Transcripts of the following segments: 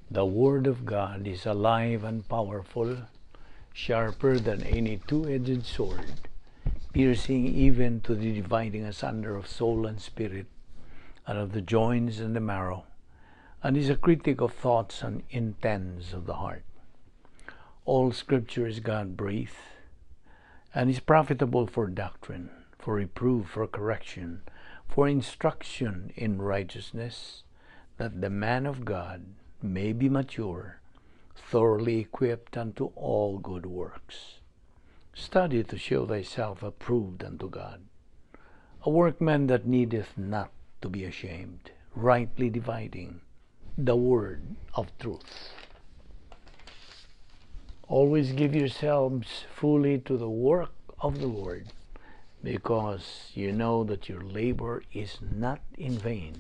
The Word of God is alive and powerful, sharper than any two-edged sword, piercing even to the dividing asunder of soul and spirit, and of the joints and the marrow, and is a critic of thoughts and intents of the heart. All Scripture is God-breathed, and is profitable for doctrine, for reproof, for correction, for instruction in righteousness, that the man of God may be mature, thoroughly equipped unto all good works. Study to show thyself approved unto God, a workman that needeth not to be ashamed, rightly dividing the word of truth. Always give yourselves fully to the work of the Lord, because you know that your labor is not in vain.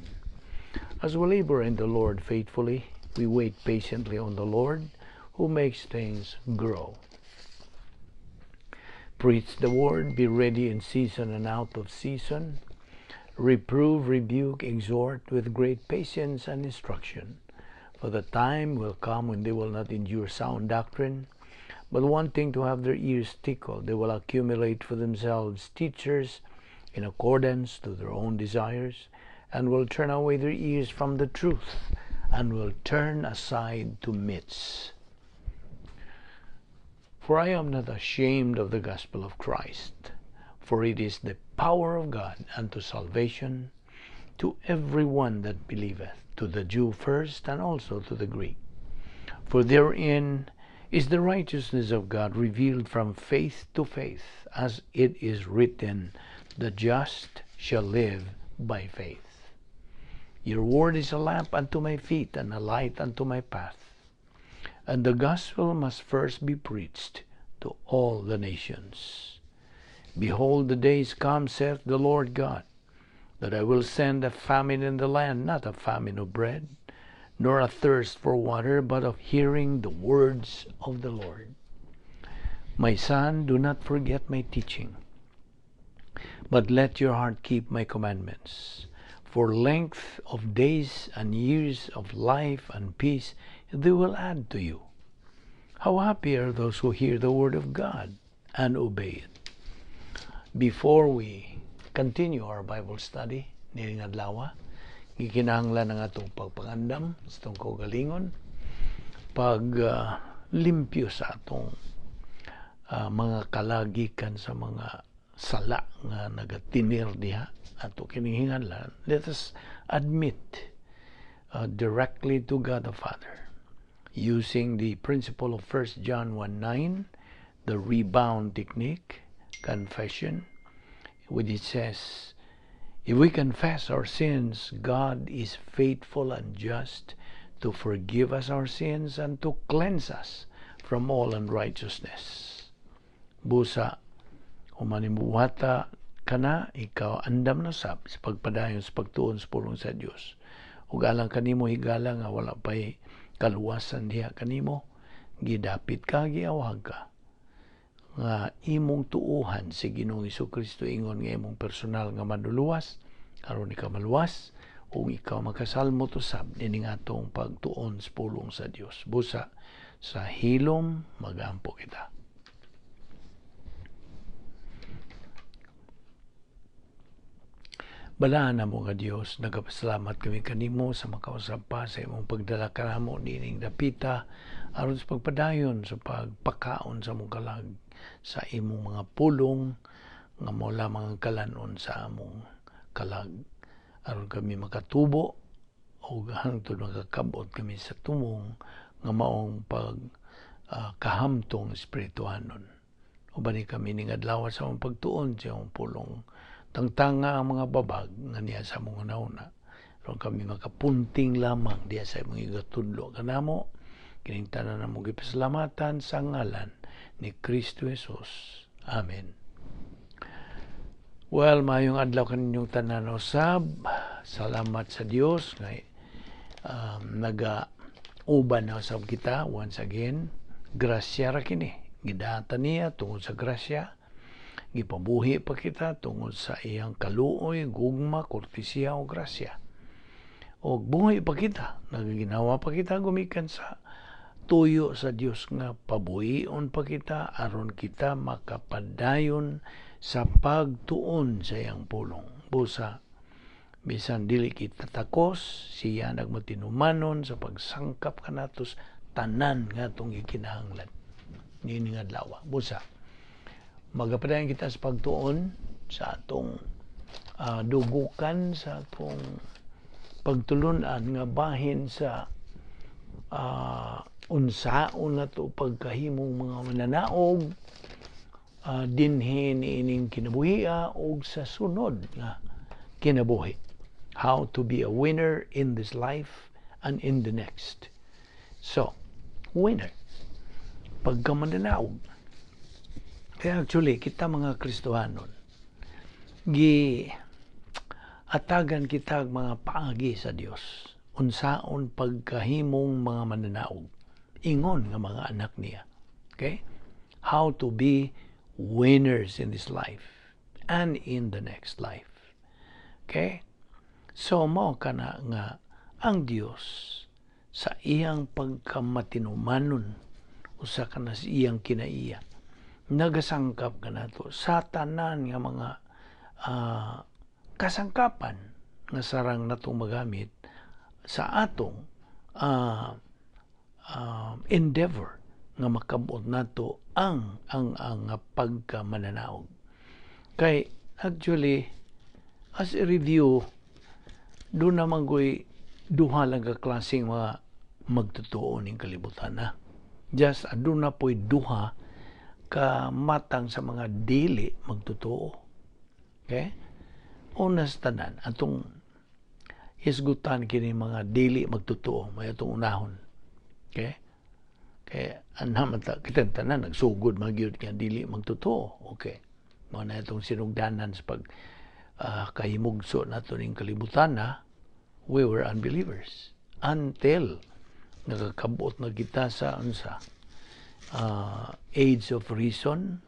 As we labor in the Lord faithfully, we wait patiently on the Lord, who makes things grow. Preach the word, be ready in season and out of season. Reprove, rebuke, exhort with great patience and instruction. For the time will come when they will not endure sound doctrine, but wanting to have their ears tickled, they will accumulate for themselves teachers in accordance to their own desires, and will turn away their ears from the truth, and will turn aside to myths. For I am not ashamed of the gospel of Christ, for it is the power of God unto salvation to every one that believeth, to the Jew first and also to the Greek. For therein is the righteousness of God revealed from faith to faith, as it is written, the just shall live by faith. Your word is a lamp unto my feet and a light unto my path. And the gospel must first be preached to all the nations. Behold, the days come, saith the Lord God, that I will send a famine in the land, not a famine of bread, nor a thirst for water, but of hearing the words of the Lord. My son, do not forget my teaching, but let your heart keep my commandments. For length of days and years of life and peace they will add to you. How happy are those who hear the word of God and obey it. Before we continue our Bible study nining adlaw, gikinahanglan ang atong pagpangandam sa atong kaugalingon, pag limpyo sa atong mga kalag gikan sa mga sala nga nagatinir diha ato kining hinganlan. Let us admit directly to God the Father using the principle of 1 John 1:9, the rebound technique, confession, which it says, if we confess our sins, God is faithful and just to forgive us our sins and to cleanse us from all unrighteousness. Busa, humanimuwata kana, ikaw andam na sab sa pagpadayon sa pagtuon sa pulong sa Dios. Ug alang kanimo higala nga wala pay kaluwasan diha kanimo, gidapit ka, giawhag ka nga imong tuuhan si Ginoong Kristo ingon nga imong personal nga manluluwas aron ikaw maluwas ug ikaw makasalmot usab nining atong pagtuon sa pulong sa Dios. Busa sa hilom magampo kita. Balaan namo nga Dios, nagapasalamat kami kanimo sa makausab pa sa imong pagdala kanamo niining dapita aron sa pagpadayon sa pagpakaon sa among kalag sa imong mga pulong nga mao lamang ang kalanon sa among kalag aron kami makatubo ug hangtod makakabot kami sa tumong nga maong pag kahamtong espirituhanon. Uban ni kami ning adlaw sa among pagtuon sa imong pulong. Tangtanga ang mga babag nga niya sa among hunahuna aron kami makapunting lamang diha sa imong igatudlo kanamo. Kining tanan among gipasalamatan sa ngalan ni Kristo Jesus. Amen. Well, maayong adlaw kaninyong tanan usab. Salamat sa Dios nga naga-uban na usab kita once again. Grasya ra kini. Gidata niya tungod sa grasya. Gipabuhi pa kita tungod sa iyang kaluoy, gugma, kortesiya o grasya. Og buhi pa kita, nagaginawa pa kita gumikan sa tuyo sa Dios nga pabuhion pa kita aron kita makapadayon sa pagtuon sa iyang pulong. Busa bisan dili kita takos, siya nagmatinumanon sa pagsangkap kanato tanan nga atong gikinahanglan niini nga adlaw. Busa magapadayon kita sa pagtuon sa atong dugukan sa atong pagtulunan nga bahin sa unsaon nato pagkahimong mga mananaog dinhi niining kinabuhia og sa sunod nga kinabuhi. How to be a winner in this life and in the next. So, winner. Pagkamananaog. Kaya actually, kita mga Kristohanon, gi atagan kita mga paagi sa Dios unsaon pagkahimong mga mananaog ingon nga mga anak niya. Okay? How to be winners in this life and in the next life. Okay? So mao kana nga ang Dios sa iyang pagkamatinumanon, usa ka na sa iyang kinaiya, nagasangkap kanato sa tanan nga mga kasangkapan nga sarang natong magamit sa atong endeavor nga makabot nato ang pagkamananaog. Kay actually, as a review, doon naman ko'y duha lang ka klaseng mga magtotoo ning kalibutan na. Just aduna po'y duha ka matang sa mga dili magtotoo. Okay? Una sa tanan, atong hisgutan kini mga dili magtotoo, may atong unahon. Okay? Kay anha ta kita tanan nagsugod magyud nga dili magtotoo. Okay. Mao na itong sinugdanan sa pag kahimugso nato ning kalibutan na we were unbelievers until nakakabot na kita sa unsa, age of reason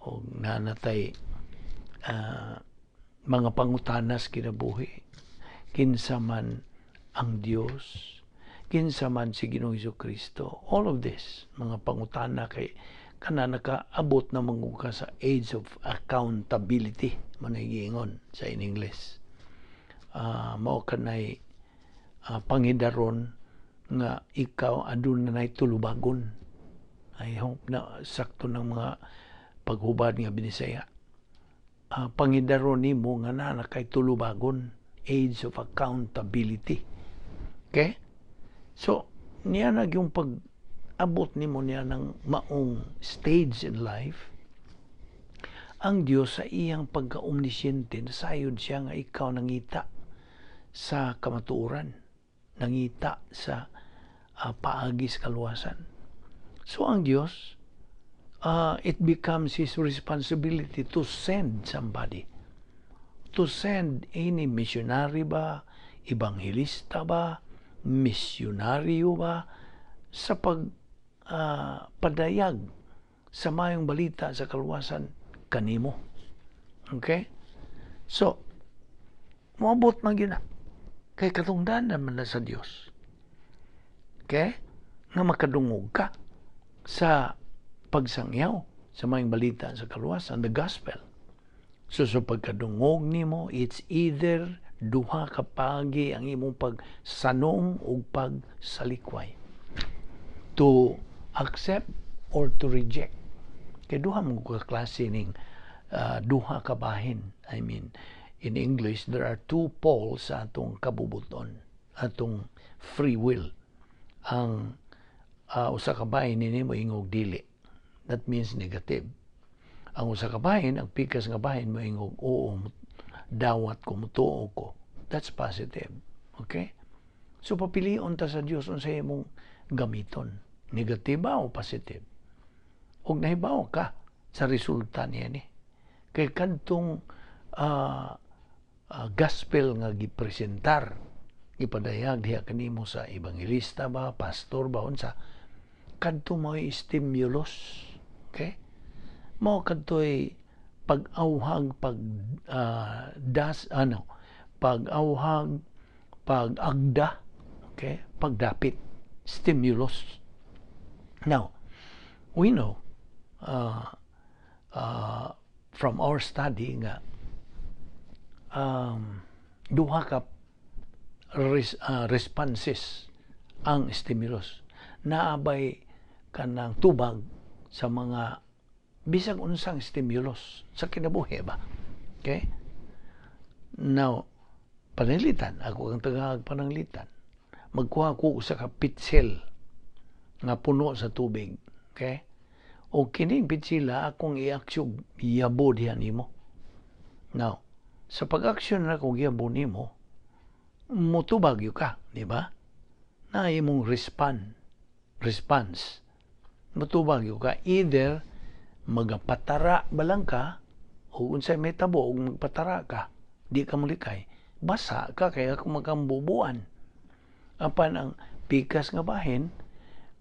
o nanatay mga pangutanas kinabuhi, kinsa man ang Dios, kinsa man si Ginoong Kristo, all of this mga pangutana, kay kana nakaabot na manguka sa age of accountability man giingon sa in English. Mao kanay pangidaron nga ikaw aduna nay tulubagon. I hope na sakto ng mga paghubad nga Binisaya. Pangidaron nimo nga naa kay tulubagon, age of accountability. Okay? So, niya na yung pag abot nimo niya ng maong stage in life, ang Dios sa iyang pagka-omnisciente, nasayod siya nga ikaw nangita sa kamatuoran, nangita sa paagi sa kaluwasan. So ang Dios, it becomes His responsibility to send somebody. To send any missionary ba, ebanghelista ba, misyonaryo ba, sa pag padayag sa mayong balita sa kaluwasan kanimo. Okay? So, moabot man gyud na. Kay katungdanan man na sa Dios. Okay? Nga makadungog ka sa pagsangyaw sa mayong balita sa kaluwasan, the gospel. So, sa pagkadungog nimo, it's either duha ka paagi ang imong pagsanong o pagsalikway. To accept or to reject. Kay duha mo ka klase ning duha ka bahin. I mean, in English, there are two poles sa atong kabubuton, atong free will. Ang usa ka bahin nini mo ingog dili. That means negative. Ang usa ka bahin, ang pikas nga bahin mo ingog oo, dawat ko, mutuo ko. That's positive. Okay? So papilion ta sa Dios unsa imong gamiton. Negative ba o positive? Ug nahibaw ka sa resulta niya ni. Kay kadtong gospel nga gipresentar, gipadayag diha kanimo sa ebanghelista ba, pastor ba, unsa, kadto mo'y stimulus. Okay? Mao kadto'y pag-awhag, pag das ano, pag-awhag, Pag-agda, okay? Pagdapit, stimulus. Now, we know from our study nga duha ka responses ang stimulus. Naabay kanang tubag sa mga bisag unsang stimulus sa kinabuhi ba? Okay? Now, pananglitan, ako ang tagahag pananglitan. Magkuha ko usa ka pitsil nga puno sa tubig. Okay? O kining pitsila akong i-aksyon yabo diha nimo. Now, sa pag-aksyon na akong yabo nimo, mutubag gyud ka, di ba? Na imong response. Mutubag gyud ka. Either magapatara balang ka o unsay may tabo og magpatara ka, di ka mulikay, basa ka kaya kung makambubuan. Apan ang pikas nga bahin,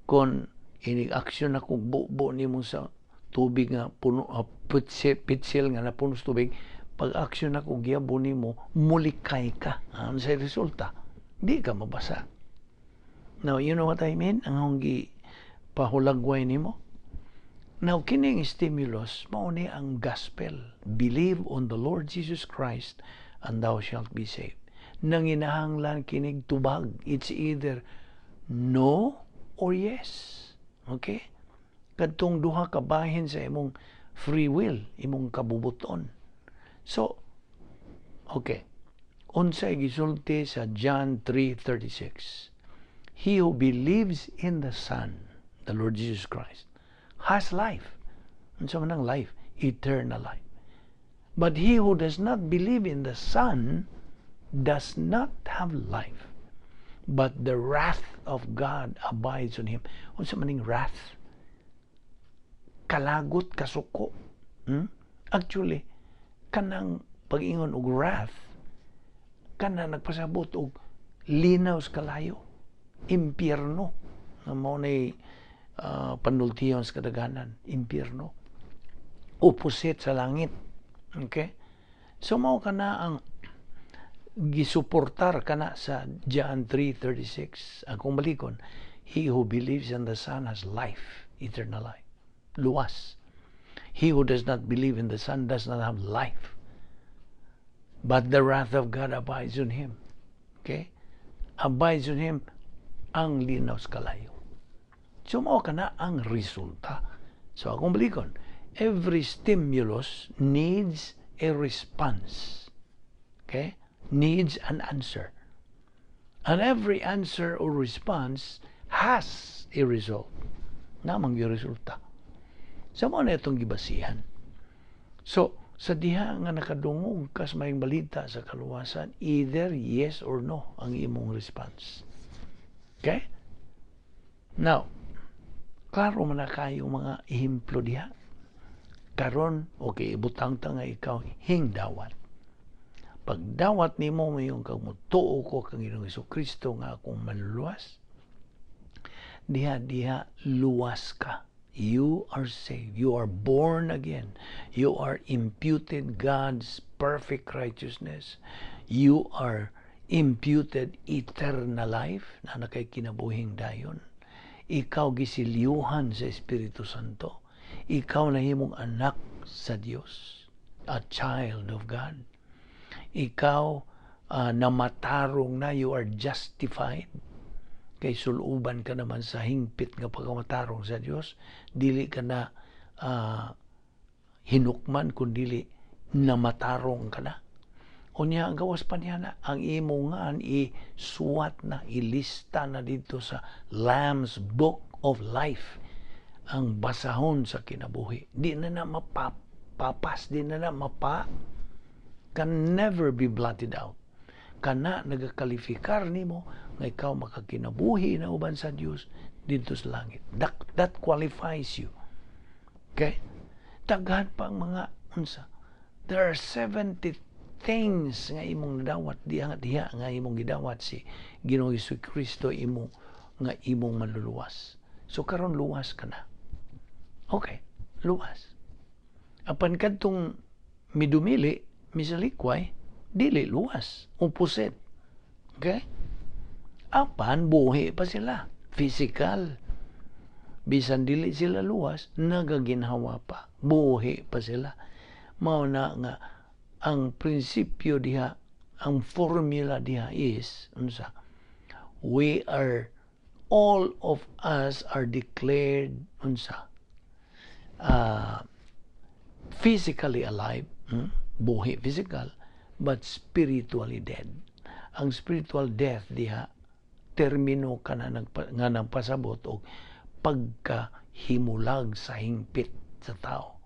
kung inig aksyon ako bubo nimo sa tubig nga puno, pitsil nga napuno sa tubig, pag aksyon ako giyabo nimo, mulikay ka. Ano sa resulta? Di ka mabasa. Now, you know what I mean? Ang akong gi pahulagway nimo. Now, kining stimulus, mao ni ang gospel. Believe on the Lord Jesus Christ and thou shalt be saved. Nanginahanglan kinig tubag. It's either no or yes. Okay? Kadtong duha ka bahin sa imong free will, imong kabubuton. So, okay. Unsay gisulti sa John 3:36? He who believes in the Son, the Lord Jesus Christ, has life. Unsa man ang life? Eternal life. But he who does not believe in the Son does not have life, but the wrath of God abides on him. Unsa man ning wrath? Kalagot, kasuko. Actually, kanang pag-ingon og wrath, kana nagpasabot og linaw sa kalayo, impyerno, nga mao nay panultihon sa kadaghanan, impyerno. Opposite sa langit. Okay? So mao kana ang gisuportar kana sa John 3:36. Akong balikon, he who believes in the Son has life, eternal life. Luwas. He who does not believe in the Son does not have life, but the wrath of God abides on him. Okay? Abides on him ang linaw sa kalayo. So mao kana ang resulta. So akong balikon, every stimulus needs a response. Okay? Needs an answer. And every answer or response has a result. Namang yung resulta. Sa mao na itong gibasihan. So, sa diha nga nakadungog ka sa maayong balita sa kaluwasan, either yes or no ang imong response. Okay? Now, klaro man na kayo mga ehemplo diha. Karon, okay, ibutang ta nga ikaw hingdawat. Pagdawat nimo, moingon kang mutuo ko kang Ginoong Kristo nga akong manluluwas. Diha diha luwas ka. You are saved. You are born again. You are imputed God's perfect righteousness. You are imputed eternal life na nakay kinabuhing dayon. Ikaw gisilyuhan sa Espiritu Santo. Ikaw nahimong anak sa Dios, a child of God. Ikaw namatarong na, you are justified. Kay suluban ka naman sa hingpit nga pagkamatarong sa Dios, dili ka na hinukman kun dili namatarong ka na. Unya ang gawas pa niya na ang imong ngan isuwat na, ilista na dito sa Lamb's Book of Life, ang basahon sa kinabuhi. Di na na mapapas, di na na mapa, can never be blotted out. Kana nagakalifikar nimo nga ikaw makakinabuhi na uban sa Dios dito sa langit. That qualifies you. Okay? Daghan pa ang mga unsa. There are 70 things nga imong nadawat diha diha nga imong gidawat si Ginoong Kristo imo nga imong manluluwas. So karon luwas ka na. Okay, luwas. Apan kadtong midumili, misalikway, dili luwas, opposite. Okay? Apan buhi pa sila, physical. Bisan dili sila luwas, nagaginhawa pa, buhi pa sila. Mao na nga ang prinsipyo diha, ang formula diha is unsa? We are all of us are declared unsa? Physically alive, Buhi physical, but spiritually dead. Ang spiritual death diha, termino kana nga nagpasabot og pagkahimulag sa hingpit sa tao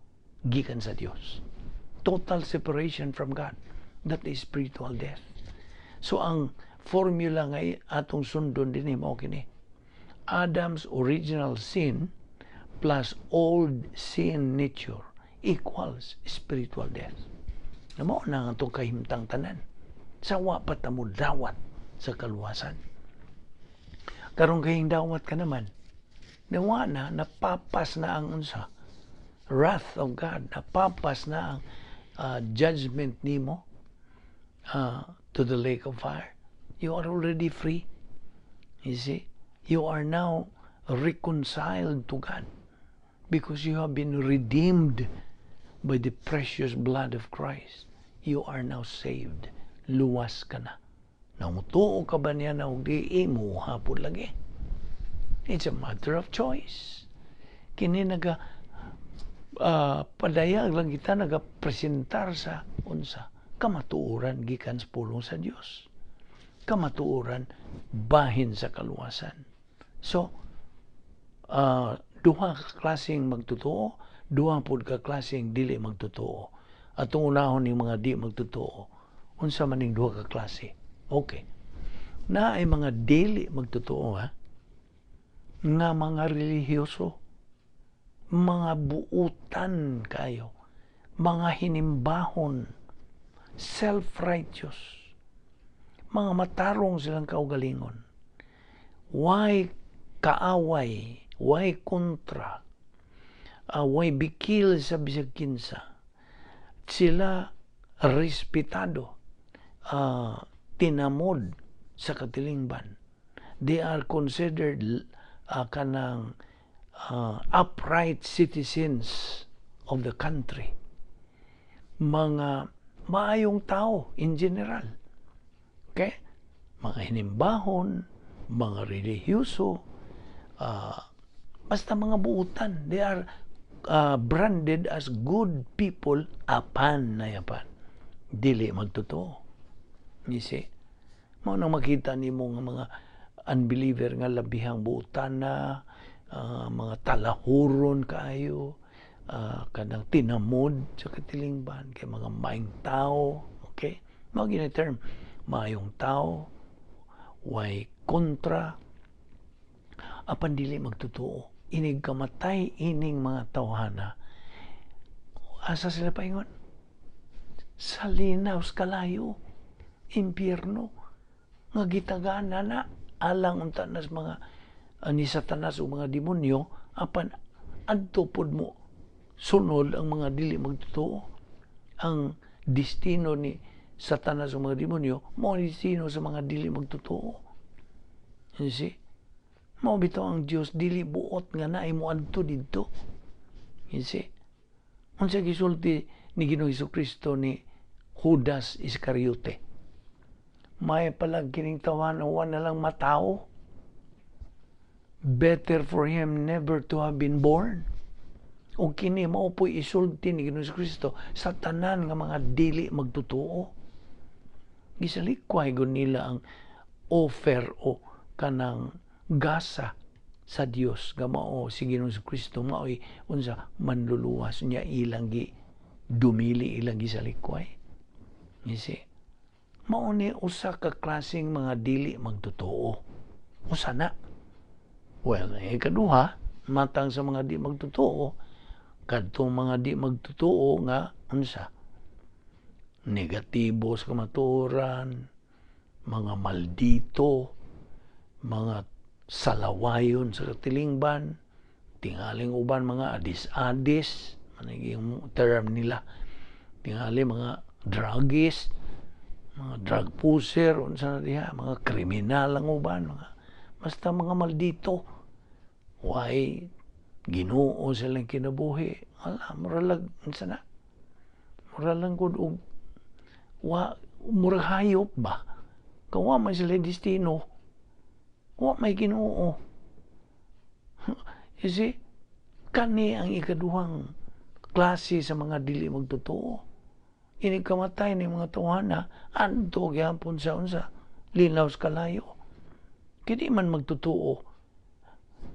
gikan sa Dios. Total separation from God. That is spiritual death. So ang formula nga atong sundon dinhi mao kini. Adam's original sin plus old sin nature equals spiritual death. Na mao na ang atong kahimtang tanan. Sa wa pa ta dawat sa kaluwasan. Karon kayong dawat ka naman, nawa na, napapas na ang unsa, wrath of God, napapas na ang judgment nimo to the lake of fire. You are already free. You see? You are now reconciled to God because you have been redeemed by the precious blood of Christ. You are now saved. Luwas ka na. Namutuo ka ba niya na og di, imo hapon lagi. It's a matter of choice. Kini naga padayag lang kita, nagapresentar sa unsa, kamatuoran gikan sa pulong sa Dios. Kamatuoran bahin sa kaluwasan. So, duha ka klaseng magtotoo, duha pud ka klaseng dili magtotoo. Atong unahon ning mga di magtotoo. Unsa man ning duha ka klase? Okay. Na ay mga dili magtotoo, ha, nga mga relihiyoso, mga buutan kayo, mga hinimbahon, self-righteous, mga matarong silang kaugalingon. Way kaaway, way kontra, way bikil sa bisag kinsa. Sila respetado, tinamod sa katilingban. They are considered kanang upright citizens of the country. Mga maayong tao in general. Okay? Mga hinimbahon, mga relihiyoso, basta mga buutan. They are branded as good people apan nayapan dili magtotoo. You see? Mao nang makita nimo nga mga unbeliever nga labihang buutan na, mga talahuron kaayo, kanang tinamod sa katilingban kay mga maayong tao, okay? Mao gini term, maayong tao, way kontra, apan dili magtotoo. Inig kamatay ining mga tawhana, asa sila paingon? Sa linaw sa kalayo, impyerno, nga gitagana na alang unta na sa mga ni Satanas o mga demonyo, apan adto pod mo sunod ang mga dili magtotoo. Ang destino ni Satanas o mga demonyo mao destino sa mga dili magtotoo. You see? Mao bitaw ang Dios dili buot nga naay moadto didto. You see? Unsa gisulti ni Ginoong Kristo ni Judas Iscariote? May palag kining tawan, wa na lang matao. Better for him never to have been born. O kini mao po'y isulti ni Ginoong Kristo sa tanan nga mga dili magtotoo. Gisalikway gud nila ang offer o kanang gasa sa Dios nga mao si Ginoong Kristo, mao'y unsa, manluluwas niya, ilang gi dumili, ilang gisalikway. You see? Mao ni usa ka klaseng mga dili magtotoo. Usa na. Well, ikaduha, matang sa mga di magtotoo, kadtong mga di magtotoo nga unsa, negatibo sa kamatuoran, mga maldito, mga salawayon sa katilingban, tingaling uban mga adis-adis, manigi yung term nila, tingali mga druggies. Mga drug pusher, unsa na diha, mga kriminal ang uban, mga basta mga maldito. Why Ginoo silang kinabuhi? Ala, muralag unsa na? Mura lang gud og wa, murag hayop ba? Kung wa man sila destino, wa may Ginoo. You see? Kani ang ikaduhang klase sa mga dili magtotoo. Inig kamatay ni mga tawhana, adto gyapon sa unsa, linaw sa kalayo. Kay di man magtotoo.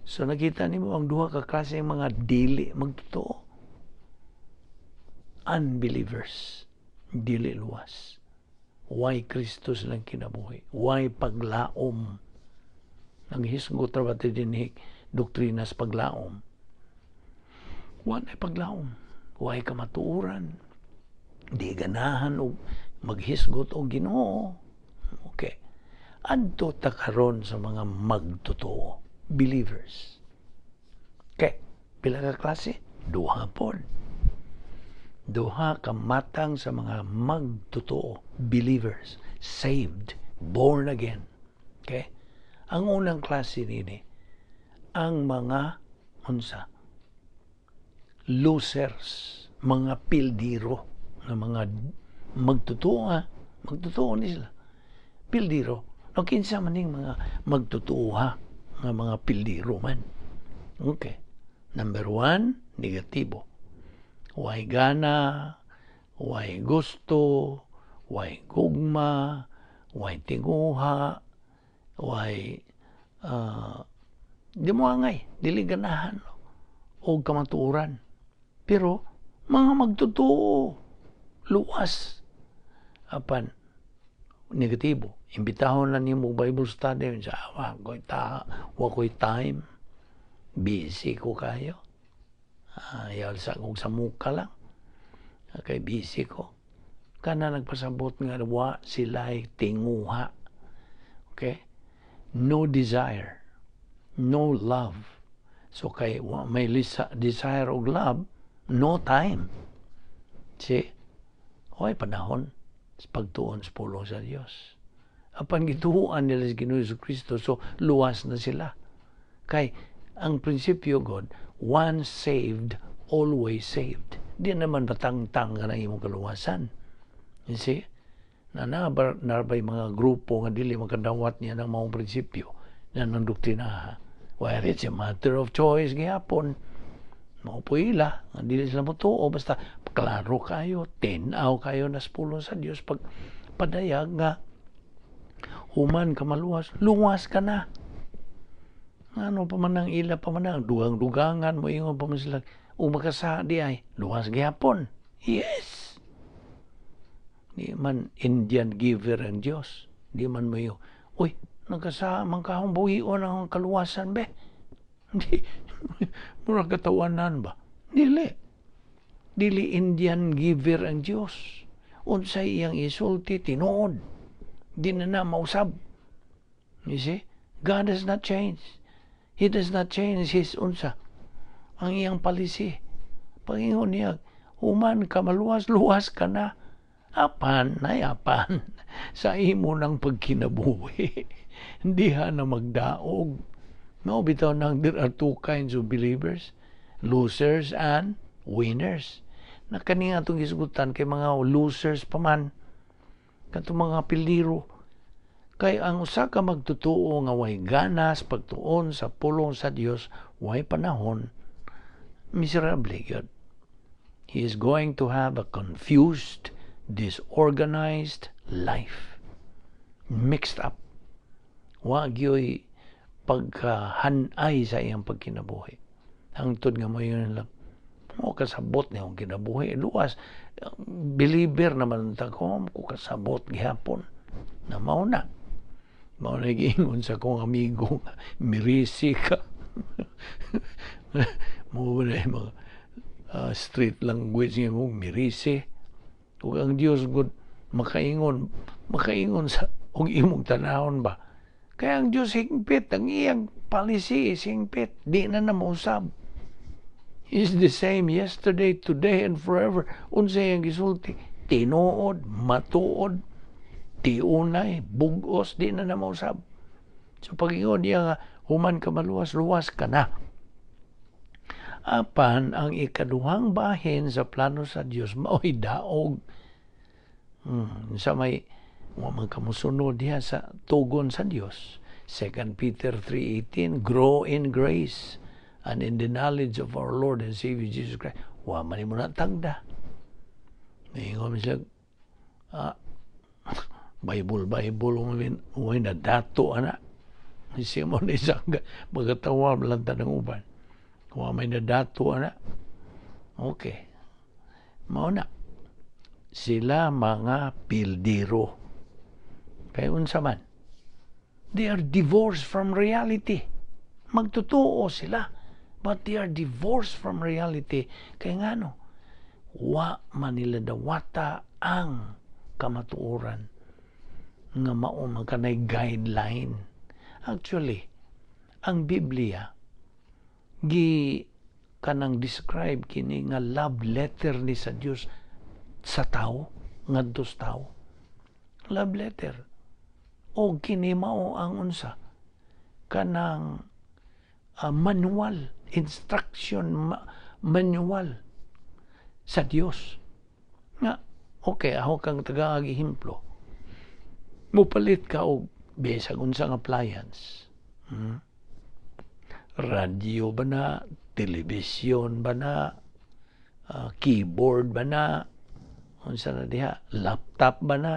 So nakita nimo ang duha ka klase ng mga dili magtotoo. Unbelievers, dili luwas. Way Kristo silang kinabuhi? Way paglaom? Naghisgot ra ba dinhi doktrina sa paglaom? Wa nay paglaom. Way kamatuoran. Di ganahan og maghisgot og Ginoo. Okay. Adto ta karon sa mga magtotoo, believers. Okay. Pila ka klase? Duha pod. Duha ka matang sa mga magtotoo, believers, saved, born again. Okay? Ang unang klase nini, ang mga unsa? Losers, mga pildiro, nga mga magtotoo ha, magtotoo ni sila. Pildiro. No, kinsa man ning mga magtotoo ha, nga mga pildiro man? Okay. Number one, negatibo. Way gana, way gusto, way gugma, way tinguha, way di mo angay, dili ganahan o kamatuoran. Pero mga magtotoo, luwas. Apan negatibo. Imbitahon na nimo Bible study sa wa ko'y ta, wa ko'y time. Busy ko kayo. Ayaw sa kong sa muka lang. Okay, busy ko. Kana nagpasabot nga wa sila tinguha. Okay? No desire. No love. So kay wa may desire og love, no time. See? Way panahon sa pagtuon sa pulong sa Dios. Apan gituoan nila sa Ginoo Kristo, so luwas na sila. Kay ang prinsipyo gud, once saved, always saved. Di naman batangtang ka ng imong kaluwasan. You see? Na nabay mga grupo nga dili makadawat niya ng maong prinsipyo na ng doktrinaha. Well, it's a matter of choice gihapon. Mao po ila, nga dili sila motuo, basta klaro kayo, tinaw kayo na sa pulong sa Dios pag padayag nga human ka maluwas, luwas ka na. Ano pa man ang ila pa man ang dugang-dugangan mo, ingon pa man sila o makasa di ay luwas gihapon. Yes. Di man Indian giver ang Dios. Di man mo yung, "Uy, nagkasa man kahong buhion ang kaluwasan be." Di, mura katawanan ba? Dili. Dili Indian giver ang Dios. Unsay iyang isulti, tinuod. Di na na mausab. You see? God does not change. He does not change his unsa. Ang iyang policy. Pangingon niya, human ka maluwas, luwas ka na. Apan, nayapan, sa imo ng pagkinabuhi. Hindi ha na magdaog. No, bitaw nang there are two kinds of believers, losers and winners. Na kani nga atong gisgutan kay mga losers pa man, katong mga piliro. Kay ang usa ka magtotoo nga way ganas pagtuon sa pulong sa Dios, way panahon, miserable gyud. He is going to have a confused, disorganized life. Mixed up. Wa gyoy pagkahanay sa iyang pagkinabuhi. Hangtod nga mo yun lang, mo kasabot ni akong kinabuhi. Luwas, believer naman ta ko, ko kasabot gihapon. Na mao na. Mao na giingon sa akong amigo, mirisi ka. Mo na mga street language nga mo, mirisi. Ug ang Dios gud makaingon sa og imong tanawon ba. Kaya ang Dios hingpit, ang iyang policy is hingpit, di na na mausab. He is the same yesterday, today, and forever. Unsay iyang gisulti? Tinuod, matuod. Tiunay, bugos, di na na mausab. So pag-ingon niya nga human ka maluwas, luwas ka na. Apan ang ikaduhang bahin sa plano sa Dios mao'y daog. Sa may wa man ka mosunod diha sa tugon sa Dios. 2 Peter 3:18, "Grow in grace and in the knowledge of our Lord and Savior Jesus Christ." Wa man nimo na tagda. Ingon siya, Bible, Bible, way na dato ana. Siya mo ni isang magatawa lang ng uban. Wa may nadato ana. Okay. Mao na. Sila mga pildiro. Kay unsa man? They are divorced from reality. Magtotoo sila. But they are divorced from reality. Kay ngano? Wa man nila dawata ang kamatuoran nga mao man kanay guideline. Actually, ang Biblia gi kanang describe kini nga love letter ni sa Dios sa tao, ngadto sa tao. Love letter. O kini mao ang unsa kanang manual, instruction manual sa Dios. Nga okay, ako kang tagaag ehemplo. Mupalit ka og bisag unsa nga appliance. Radio ba na, telebisyon ba na, keyboard ba na, unsa na diha, laptop ba na,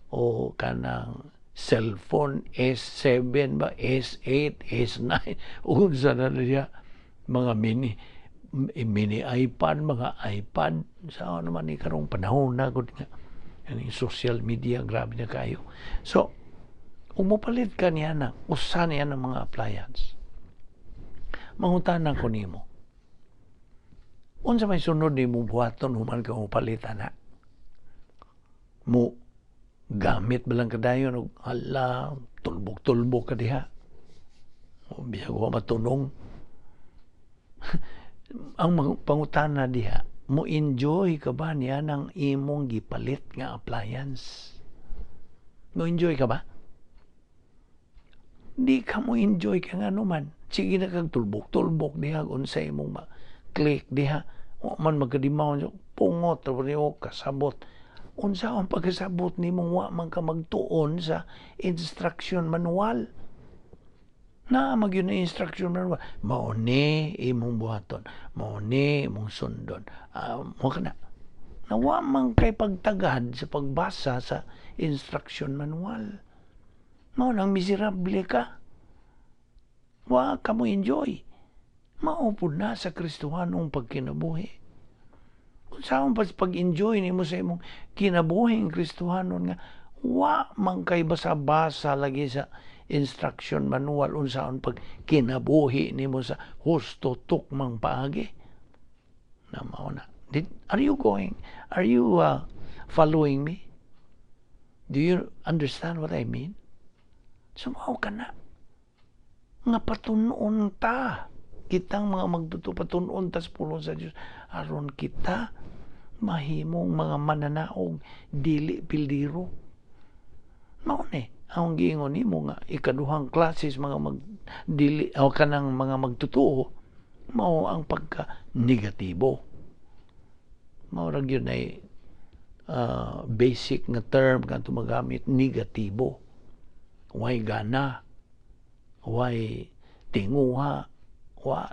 o kanang cellphone S7 ba, S8, S9, unsa na diha, mga mini mini iPad, mga iPad, sa ano man ni karong panahon na gud nga kaning social media, grabe na kayo. So, kung mopalit ka niya na, usa niya ng mga appliance, mangutana ko nimo, unsa may sunod nimo buhaton human ka mopalit ana? Mo gamit ba lang kadayon og hala, tulbok-tulbok ka diha? O bisag wa matunong. Ang mga pangutana diha, mo enjoy ka ba niya ng imong gipalit nga appliance? Mo enjoy ka ba? Di ka mo enjoy ka nga man. Sige na kag tulbok-tulbok diha unsa imong ma click diha. Wa man magkadimaw, pungot ra nimo kasabot. Unsa ang pagkasabot nimo, wa man ka magtuon sa instruction manual? Na magyud na instruction manual. Mao ni imong buhaton. Mao ni imong sundon. Mo ka na. Nawa man kay pagtagad sa pagbasa sa instruction manual. Mao nang miserable ka. Wa ka mo enjoy. Mao pud na sa Kristohanong pagkinabuhi. Kung saan pa pag-enjoy nimo sa imong kinabuhing Kristohanon nga wa man kay basa-basa lagi sa instruction manual unsaon pag kinabuhi nimo sa husto tukmang paagi na mao na. Are you going? Are you following me? Do you understand what I mean? So mao ka na nga patunon ta, kitang mga magtotoo, patunon ta sa pulong sa Dios aron kita mahimong mga mananaog, dili pildiro. Mao ni ang giingon nimo nga ikaduhang klase mga mag dili o kanang mga magtotoo, mao ang pagka negatibo. Mao ra gyud ay basic nga term nga magamit, negatibo, way gana, way tinguha, wa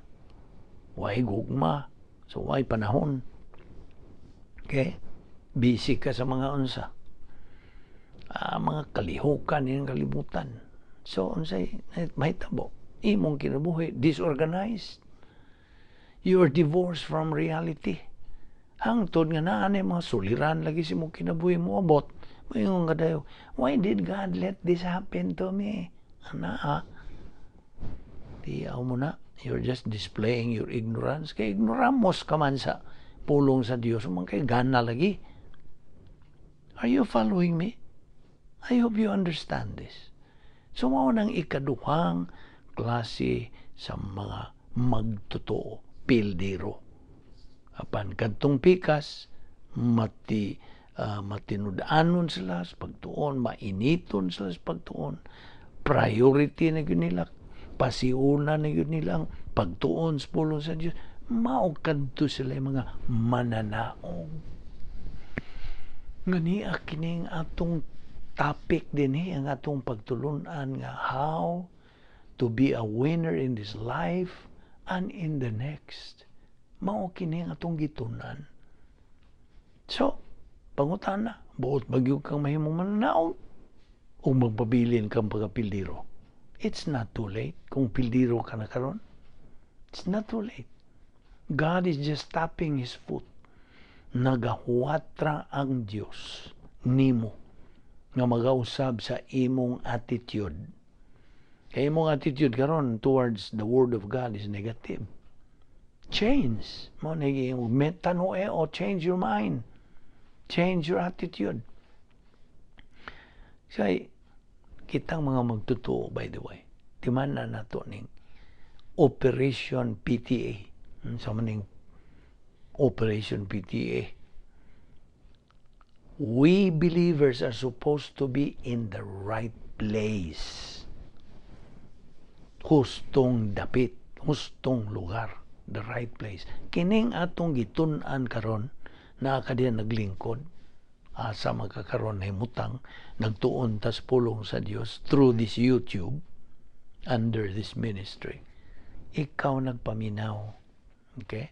way gugma, so way panahon. Okay, busy ka sa mga unsa, mga kalihukan ng kalibutan. So unsay mahitabo? Imong kinabuhi disorganized. You are divorced from reality. Hangtod nga naa ni mga suliran lagi sa imong kinabuhi mo abot. Moingon ka dayo, "Why did God let this happen to me?" Ana, ah. Tiyaw mo na. You're just displaying your ignorance. Kay ignoramos ka man sa pulong sa Dios, man kay gana lagi. Are you following me? I hope you understand this. So mao nang ikaduhang klase sa mga magtotoo, pildiro. Apan kadtong pikas mati Matinud-anon sila sa pagtuon, mainiton sila sa pagtuon. Priority na gyud nila, pasiuna na gyud nila ang pagtuon sa pulong sa Dios. Mao kadto sila yung mga mananaog. Nga niya kining atong topic dinhi, ang atong pagtulunan nga how to be a winner in this life and in the next. Mao kini ang atong gitunan. So, pangutana, buot ba gyud kang mahimong mananaog o magpabilin kang pagkapildiro? It's not too late kung pildiro ka na karon. It's not too late. God is just tapping His foot. Nagahuwatra ang Dios nimo nga magausab sa imong attitude. Kay imong attitude karon towards the Word of God is negative. Change. Mao na metanoeo, o change your mind. Change your attitude. Say, kitang mga magtotoo, by the way, timan na nato ning Operation PTA. Sa maning Operation PTA. We believers are supposed to be in the right place. Hustong dapit, hustong lugar, the right place. Kining atong gitun-an karon, naa ka diyan naglingkod, asa magkakaroon na himutang, nagtuon tas pulong sa Dios through this YouTube, under this ministry. Ikaw nagpaminaw. Okay?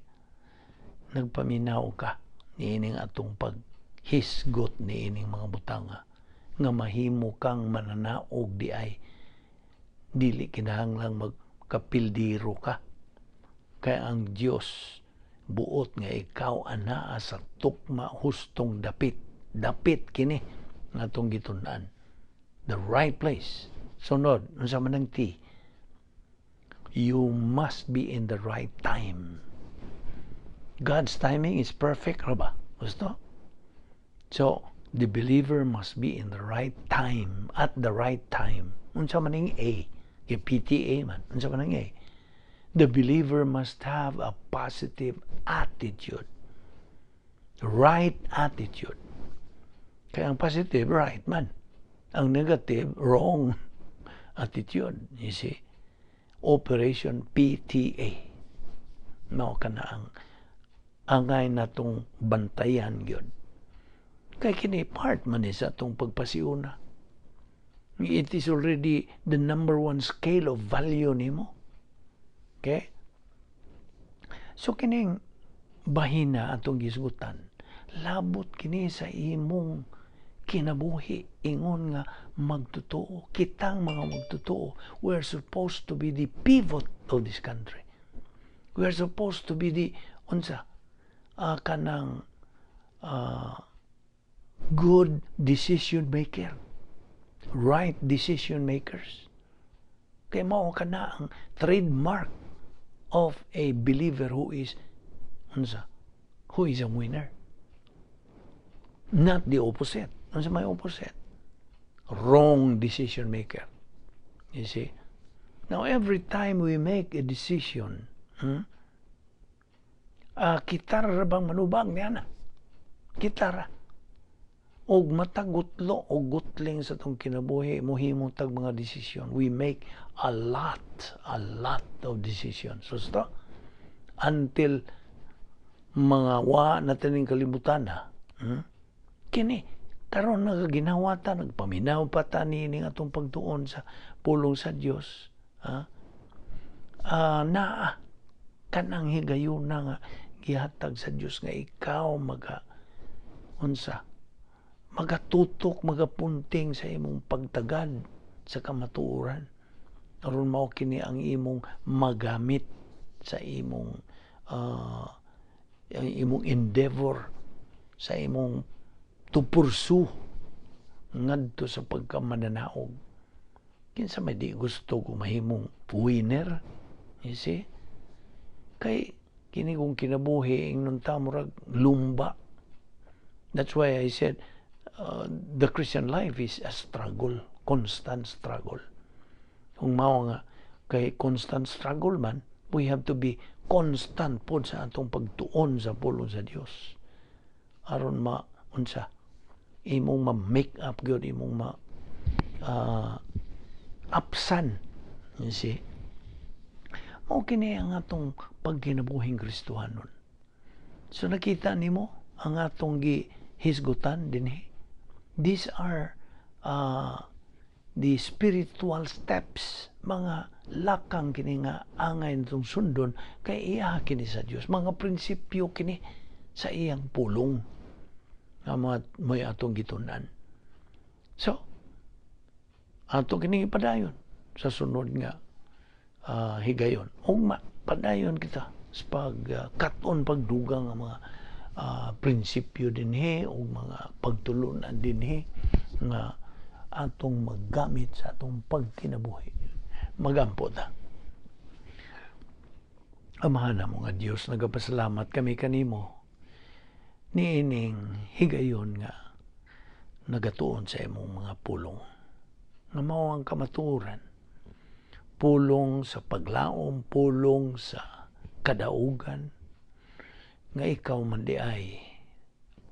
Nagpaminaw ka niining atong paghisgot niining mga butanga nga mahimo kang mananaog di ay dili kinahanglang magkapildiro ka. Kaya ang Dios buot nga ikaw anaa sa tukma, hustong dapit. Dapit kini nga atong gitun-an. The right place. Sunod, unsa man ang T? You must be in the right time. God's timing is perfect, ra ba? Gusto? So, the believer must be in the right time, at the right time. Unsa man ang A? Kay PTA man. Unsa man ang A? The believer must have a positive attitude. Right attitude. Kaya ang positive, right man. Ang negative, wrong attitude. You see? Operation PTA. Mao kana ang angay natong bantayan gyud. Kay kini part man ni sa atong pagpasiuna. It is already the number one scale of value nimo. Okay? So kining bahina atong gisgutan, labot kini sa imong kinabuhi ingon nga magtotoo. Kitang mga magtotoo, we are supposed to be the pivot of this country. We are supposed to be the unsa kanang good decision maker, right decision makers, kay mao kana ang trademark of a believer who is unsa, who is a winner, not the opposite. Unsa may opposite? Wrong decision maker, you see? Now, every time we make a decision, Kita ra bang manubag niya na kita ra og matag gutlo o gutling sa atong kinabuhi mohimo tag mga desisyon. We make a lot of decisions, so until mga wa na taning kalibutan ha. Kini karon nagaginawa ta, nagpaminaw pa ta niini atong pagtuon sa pulong sa Dios, ha? Naa kanang higayuna nga gihatag sa Dios nga ikaw maga unsa, magatutok, magapunting sa imong pagtagad sa kamatuoran aron mao kini ang imong magamit sa imong endeavor, sa imong to pursue ngadto sa pagkamananaog. Kinsa may di gusto kung mahimong winner, you see? Kay kini kung kinabuhi ingnon ta murag lumba. That's why I said the Christian life is a struggle, constant struggle. Kung mao nga kay constant struggle man, we have to be constant pod sa atong pagtuon sa pulong sa Dios aron ma unsa Imong ma-make up gyud, imong ma apsan. You see? Mao kini ang atong pagkinabuhing Kristohanon. So nakita nimo ang atong gihisgutan dinhi. These are the spiritual steps, mga lakang kini nga angay natong sundon kay iya kini sa Dios, mga prinsipyo kini sa iyang pulong nga mga may atong gitun-an. So ato kini ipadayon sa sunod nga higayon. Ugma padayon kita sa pag kat-on, pagdugang ang mga prinsipyo dinhi ug mga pagtulunan dinhi nga atong maggamit sa atong pagkinabuhi. Magampo ta. Amahan namo nga Dios, nagapasalamat kami kanimo niining higayon nga nagatuon sa imong mga pulong nga mao ang kamatuoran, pulong sa paglaom, pulong sa kadaugan, nga ikaw man diay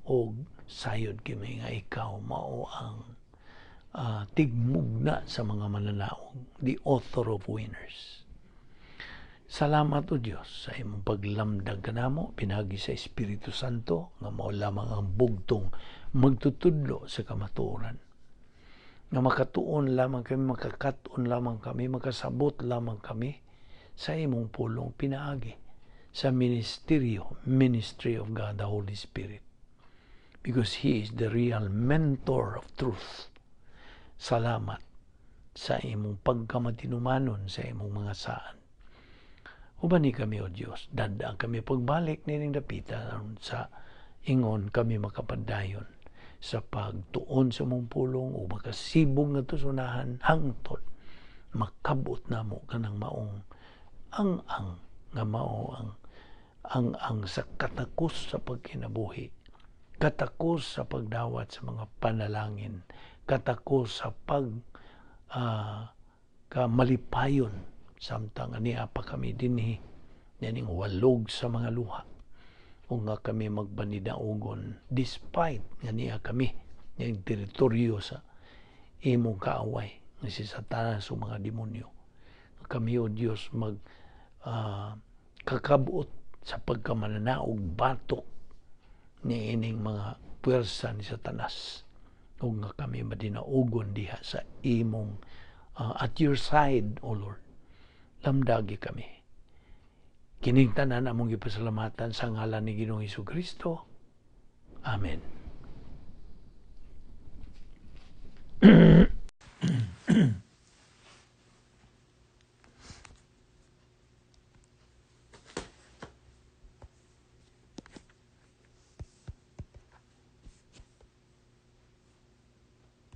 og sayod kami nga ikaw mao ang tigmugna sa mga mananaog, the author of winners. Salamat, O Dios, sa imong paglamdag kanamo pinaagi sa Espiritu Santo nga mao lamang ang bugtong magtutudlo sa kamatuoran. Nga makatuon lamang kami, makakat-on lamang kami, makasabot lamang kami sa imong pulong pinaagi sa ministeryo, ministry of God the Holy Spirit. Because He is the real mentor of truth. Salamat sa imong pagkamatinumanon sa imong mga saan. Ubani kami, O Diyos, dada kami pagbalik nining dapita sa ingon kami makapadayon sa pagtuon sa mong pulong o makasibog nga tusunahan hangtod makabot namo kanang maong ang nga mao ang sa katakos sa pagkinabuhi, katakos sa pagdawat sa mga panalangin, katakos sa pag kamalipayon samtang ania pa kami dinhi nining walog sa mga luha o nga kami magbanidaugon despite nga niya kami ning teritoryo sa imong kaaway nga si Satanas o mga demonyo. Kami, O Dios, mag kakabot sa pagkamananaog batok ni ining mga puwersa ni Satanas ug nga kami madinaugon diha sa imong at your side, O Lord. Lamdagi kami. Kining tanan among gipasalamatan sa ngalan ni Ginoong Kristo. Amen.